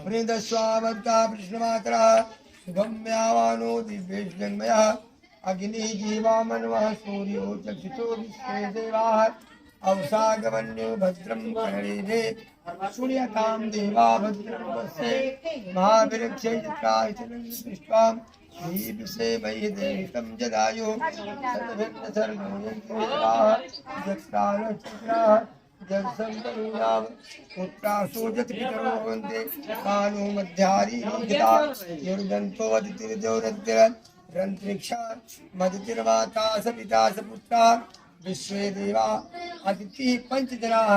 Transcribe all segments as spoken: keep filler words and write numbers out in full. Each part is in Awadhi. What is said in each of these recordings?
दस्वावत्ता प्रश्नमात्रः सुगम्यावानो दिव्येशजन्मयः। अग्निः जीवामन्वः सूर्यो चक्षुषो विश्वे देवाः। अवसागमन्यो भद्रं कर्णेभिः शृणुयातां देवा भद्रं पश्ये। महावृक्षे चित्राचलं दृष्ट्वा भीमसेनैर्देहितं जटायुः। सर्वभिर्न सर्गो यन्ति देवाः जत्रा न चित्राः। जलसम्भूताः पुत्रासो जत्पितरो हन्ति। कालो मध्याह्निर्निद्रितः निर्घण्टो अदितिर्जोरन्तिरन्तरिक्षमदितिर्वातासपितासपुत्राः विश्वे देवा अदितिः पञ्चजनाः।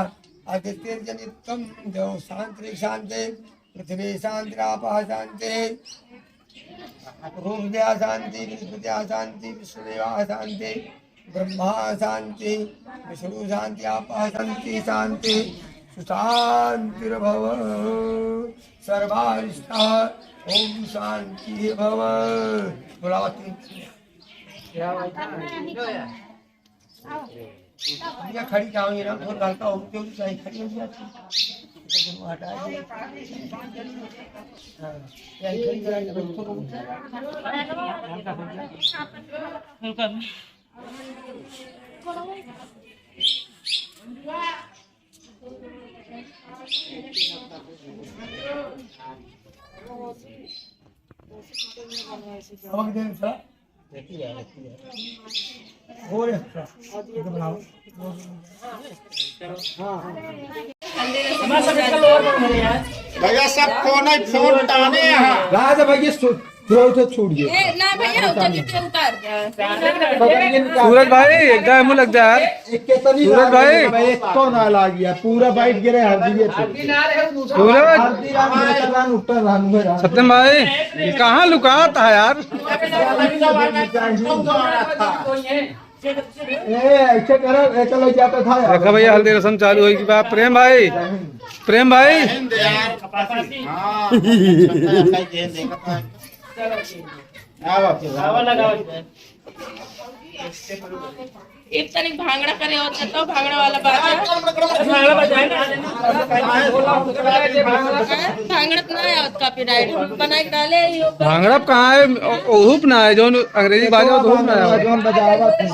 अदितिर्जनित्वं द्यौः शान्तिः शान्तिः पृथिवी शान्तिरापः शान्तिः। रूपद्या शान्ति, बृहस्पत्या शान्ति, विश्वदेवा शान्ति, ब्रह्मा शान्ति, विष्णु शान्ति, आपः शान्ति, शान्ति सुशान्तिर्भव। सर्वारिष्टा ओम शान्ति भव। बोला बात नहीं। या खड़ी क्या हुई ना, थोड़ा हल्का हो, क्यों नहीं चाहिए, खड़ी हो गया। हटा दे। हाँ, या खड़ी करा के रखो। हल्का। अब दे सा। हो रे, इधर बनाओ। भैया, सब फोन है, फोन टाने यहाँ। राजा भैया, सु-, सुरहु से छूट गए। ए, ना भैया, उतर के उतर। सूरज भाई, एकदम मुँह लग जा यार। सूरज भाई। एक तो ना लाग गया, पूरा बैठ गिरे हर दिए थे। सूरज। हर दिन रात में चल रहा, उठता रहा, मुझे रहा। सत्यम भाई, कहाँ लुकाता है यार? ए, ऐसे करो, ऐसे लग जाता था यार। देखा भैया, हल्दी रसम चालू होई कि बा। प्रेम भाई, प्रेम भाई। हाँ, हाँ, हाँ। एक तनिक भांगड़ा करे होत तो भांगड़ा वाला बाजा। भांगड़ा बजाए ना। हाँ, भांगड़ा तो ना आवत copyright। हम बना के डाले ही हो। भांगड़ा कहाँ है? ओ-, ओहू पे ना है, जौन अंग्रेजी बाजा, ओहू पे ना है। जौन बजावत है।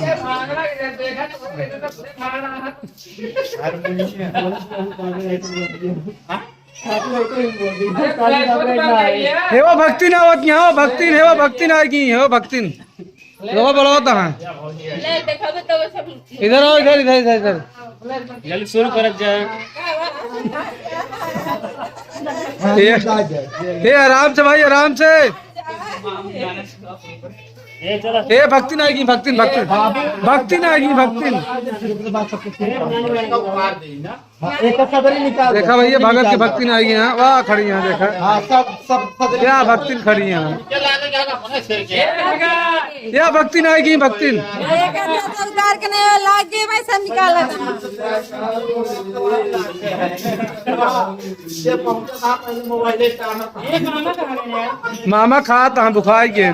हे वो भक्तिन आवत यहाँ, हो भक्तिन, हे वो भक्तिन आएगी, हे वो भक्तिन। लोग बोलावत हैं। ले, देखावे तो सब। इधर आओ, इधर, इधर, इधर, इधर। जल्दी शुरू करत जाए। ये, ये आराम से भाई, आराम से। ए, भक्तिन आएगी, भक्तिन, भक्तिन। भक्तिन आएगी, भक्तिन। हाँ, एक सदरी निकाल दे। देखा भैया, भगत की भक्तिन आएगी यहाँ। वाह, खड़ी यहाँ, देखा। हाँ, सब, सब सदरी क्या निकाल। भक्तिन खड़ी यहाँ। या भक्तिन आएगी, भक्तिन। एक हाथ से उतार के नहीं, लाग गए, मैं सब निकाला था। ये पहुंचा था, पहले मोबाइल लेके आना था। मामा खात हैं, बुखार के।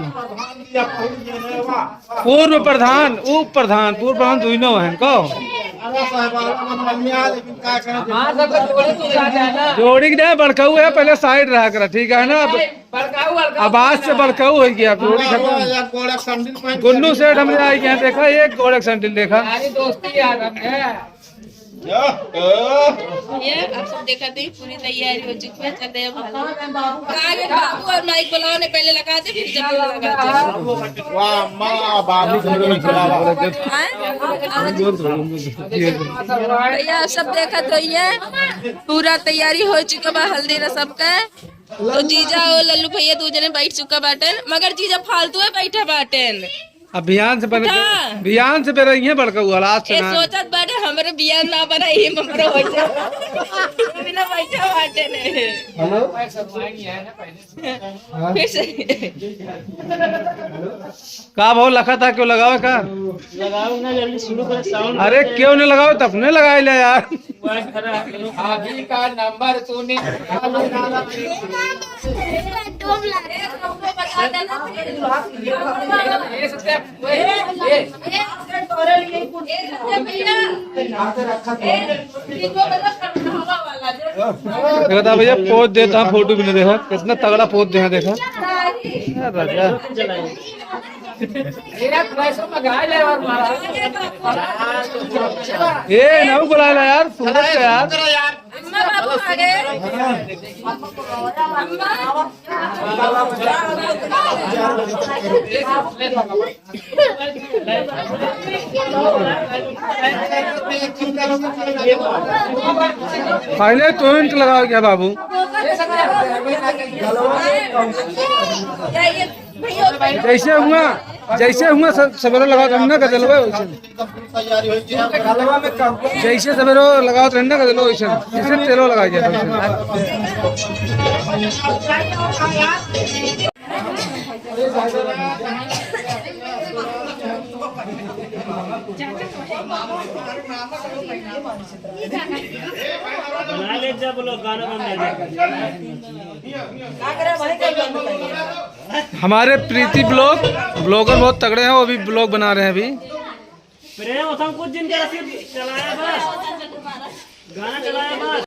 पूर्व प्रधान, उप प्रधान, पूर्व प्रधान दुइनो हैं, कहो। जोड़ी के नहीं, बड़काऊ है, पहले side रहा करा, ठीक है ना? अब, अब आज से बड़काऊ हो गया, जोड़ी खत्म। गुन्नू सेठ हमरे आए गए हैं, देखा, एक गोड़े सैंडल देखा। ये आप सब देखा थे, पूरी तैयारी हो चुकी है, चल रहे हैं बाबू। कहाँ गए बाबू और माइक बुलाओ ने, पहले लगा दे, फिर जब लगा दे। वाह, माँ, बाबू, आए? भैया, आप सब देखा तो ये पूरा तैयारी हो चुका बा हल्दी रसम का। तो जीजा और लल्लू भैया दो जने बैठ चुका बाटेन, मगर जीजा फालतू है बैठा बाटेन। अब बियान से बन-, उठा। बियान से बेरा इहे बड़का हुआ, last ए, ना। सोचत बाटे हमरे बियान ना बना, ये ममरो हो जाए। बिना बैठा बाटे ने। हेलो। हाँ। फिर से। का भाव लखा था, क्यों लगावे का? लगाओ ना, जल्दी शुरू करो, sound। अरे, क्यों नहीं लगावे, तब नहीं लगाए ले यार। अभी का नंबर तूने देखा था भैया, पोज देता, फोटो भी नहीं देखा, कितना तगड़ा पोज देहा, देखा। ए राजा। ए, नाऊ बुलाए ला यार, सूरज का यार। अम्मा, बाबू आ गए। अम्मा। पहले तो इंक लगाओ क्या बाबू? जैसे हुआ, जैसे हुआ स-, सवेरे लगाओ तो हम ना कर देलबे वैसे। जैसे सवेरे लगाओ तो हम ना कर देलबे वैसे। जैसे तेलो लगा गया था वैसे। बना ले, जब लोग गाना बंद कर दे। हमारे प्रीति ब्लॉग, ब्लॉगर बहुत तगड़े हैं, वो भी ब्लॉग बना रहे हैं अभी। प्रेम, हम कुछ दिन का सिर्फ चलाया बस, गाना चलाया बस।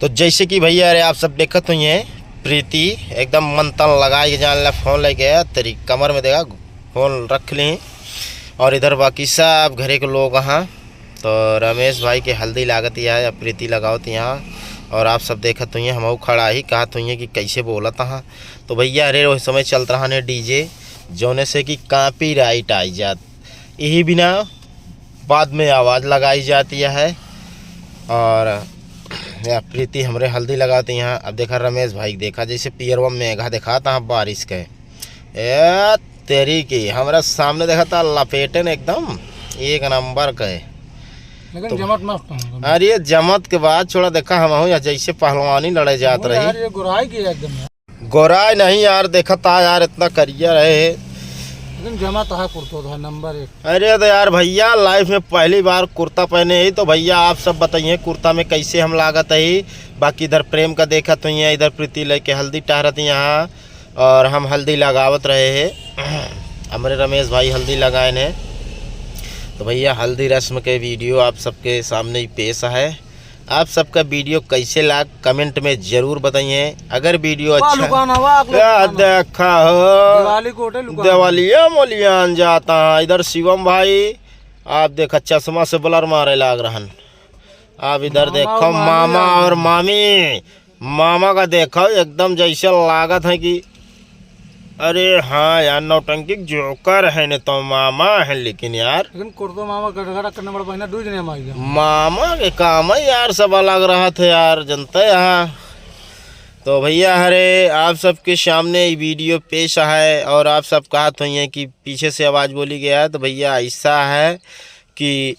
तो जैसे कि भैया, अरे, आप सब देखत हुई हैं, प्रीति एकदम मन तन लगाए के जान ला, फोन लेके तेरी कमर में देखा, फोन रख ली। और इधर बाकी सब घरे के लोग हैं। तो रमेश भाई के हल्दी लागत यहाँ, या प्रीति लगावत यहाँ। और आप सब देखत हुई हैं, हमहू खड़ा ही कहत हुई हैं कि कैसे बोलत हाँ। तो भैया, अरे, वही समय चलत रहा ने डीजे, जौने से कि कॉपीराइट आई जात, यही बिना बाद में आवाज लगाई जाती है। और या प्रीति हमरे हल्दी लगावत यहाँ। अब देखा रमेश भाई, देखा जैसे पियरवा मेघा देखात हाँ बारिश के। ए तेरी की, हमरा सामने देखा था लपेटे ने एकदम एक नंबर के। लेकिन तो जमत मस्त है। अरे जमत के बाद छोड़ा, देखा हम हो या जैसे पहलवानी लड़े जात वो रही। यार, ये गोराई की है एकदम यार। गोराई नहीं यार, देखा था यार, इतना करिया रहे। लेकिन जमा तहा कुर्तो था नंबर एक। अरे तो यार भैया, लाइफ में पहली बार कुर्ता पहने ही, तो भैया आप सब बताइए कुर्ता में कैसे हम लागत ही। बाकी इधर प्रेम का देखत हुई है, इधर प्रीति लेके हल्दी टहरत यहाँ, और हम हल्दी लगावत रहे हैं। हमरे रमेश भाई हल्दी लगाए ने। तो भैया, हल्दी रस्म के वीडियो आप सबके सामने ही पेश है। आप सबका वीडियो कैसे लाग, कमेंट में जरूर बताइए। अगर वीडियो वाह, अच्छा लुकाना, वाह, अगले या लुकाना। देखा हो, दिवाली को होटल लुकाना। दिवालिया मोलियान जाता है। इधर शिवम भाई, आप देखा, चश्मा से ब्लर मारे लाग रहन। आप इधर मामा देखो, और मामी मामा आ गए। और मामी, मामा का देखो, एकदम जैसे लागत है कि अरे हाँ यार, नौटंकी जोकर है ने तो मामा है, लेकिन यार लेकिन कुर्तो मामा गड़गड़ा करने वाला बहिना दू जने माई गया। मामा के काम है यार, सब अलग रहत है यार, जनते यहाँ। तो भैया हरे, आप सबके सामने ये वीडियो पेश है और आप सब कहत हुई हैं कि पीछे से आवाज़ बोली गया है, तो भैया ऐसा है कि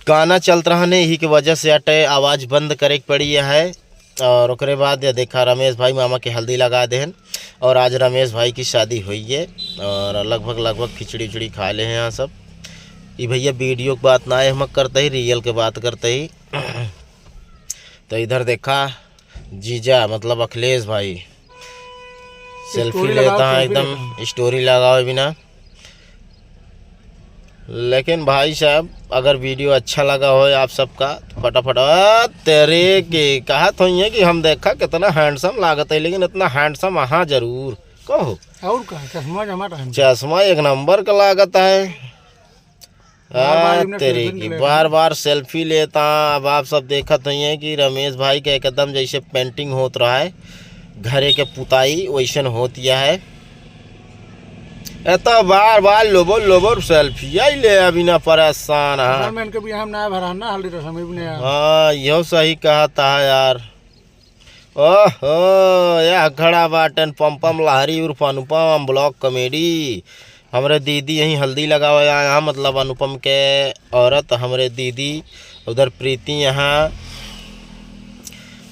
गाना चलत रहने, यही के वजह से अटे आवाज़ बंद करे के पड़ी है। और ओकरे बाद ये देखा, रमेश भाई मामा के हल्दी लगा देहन और आज रमेश भाई की शादी हुई है और लगभग, लगभग खिचड़ी उचड़ी खा ले हैं यहाँ सब। ई भैया वीडियो के बात ना है, हम करते ही रियल के बात करते ही। तो इधर देखा, जीजा मतलब अखिलेश भाई सेल्फी स्टोरी लेता लगाओ, है, सेल्फी एकदम लेता है। स्टोरी लगाओ बिना। लेकिन भाई साहब, अगर वीडियो अच्छा लगा हो आप सबका, तो फटाफट, आ, तेरे के कहत होइए कि हम देखा कितना हैंडसम लागत है, लेकिन इतना हैंडसम अहाँ जरूर कहो। और का, चश्मा जमा रहन। चश्मा एक नंबर का लागत है। बार-बार आ, इमने तेरी सेल्फी की, ले बार-बार सेल्फी लेता। अब आप सब देखत हुई हैं कि रमेश भाई के एकदम जैसे पेंटिंग होत रहा है, घरे के पुताई वैसन होत या है। ए तो बार-बार लोबो, लोबो सेल्फी आई ले, अभी ना परेशान है। असल में इनके भी हम नया भरा ना, हल्दी रसम ही भी नया। हाँ, यो सही कहता है यार। ओहो, यह खड़ा बाटन पमपम लहरी उर्फ अनुपम ब्लॉग कॉमेडी। हमरे दीदी यहीं हल्दी लगावे आए हैं, मतलब अनुपम के औरत, हमरे दीदी उधर प्रीति यहाँ।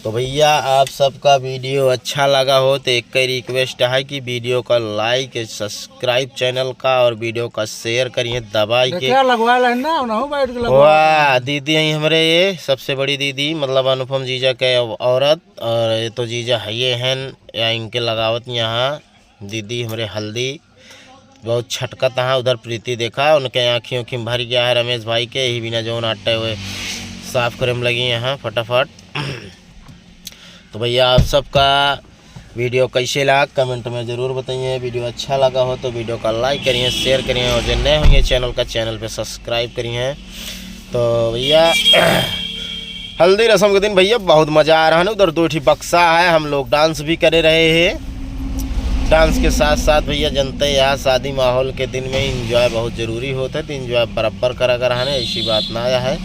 तो भैया, आप सबका वीडियो अच्छा लगा हो तो एक ही रिक्वेस्ट है कि वीडियो का लाइक, सब्सक्राइब चैनल का और वीडियो का शेयर करिए दबाई के। देखिए, लगवा लेना, उन्हों बैठ के लगवा वाह, लेना। दीदी यहीं हमरे ये सबसे बड़ी दीदी, मतलब अनुपम जीजा के औरत। और ये तो जीजा है ये हैं, या इनके लगावत यहाँ दीदी हमरे हल्दी बहुत छटकत हैं। उधर प्रीति देखा, उनके आँखी उखी में भर गया है रमेश भाई के, यही बिना जौन आटे हुए साफ करे में लगी यहाँ फटाफट। तो भैया, आप सबका video कैसे लगा, comment में ज़रूर बताइए। Video अच्छा लगा हो तो video का like करिए, share करिए, और जो नए होंगे channel का, channel पे subscribe करिए। तो भैया, हल्दी रस्म के दिन भैया बहुत मज़ा आ रहा है ना। उधर दो ठी बक्सा है, हम लोग dance भी करे रहे हैं। Dance के साथ साथ भैया, जनते हैं, यहाँ शादी माहौल के दिन में enjoy बहुत ज़रूरी होता है, तो enjoy बराबर करा करा है ना, ऐसी बात ना आया है।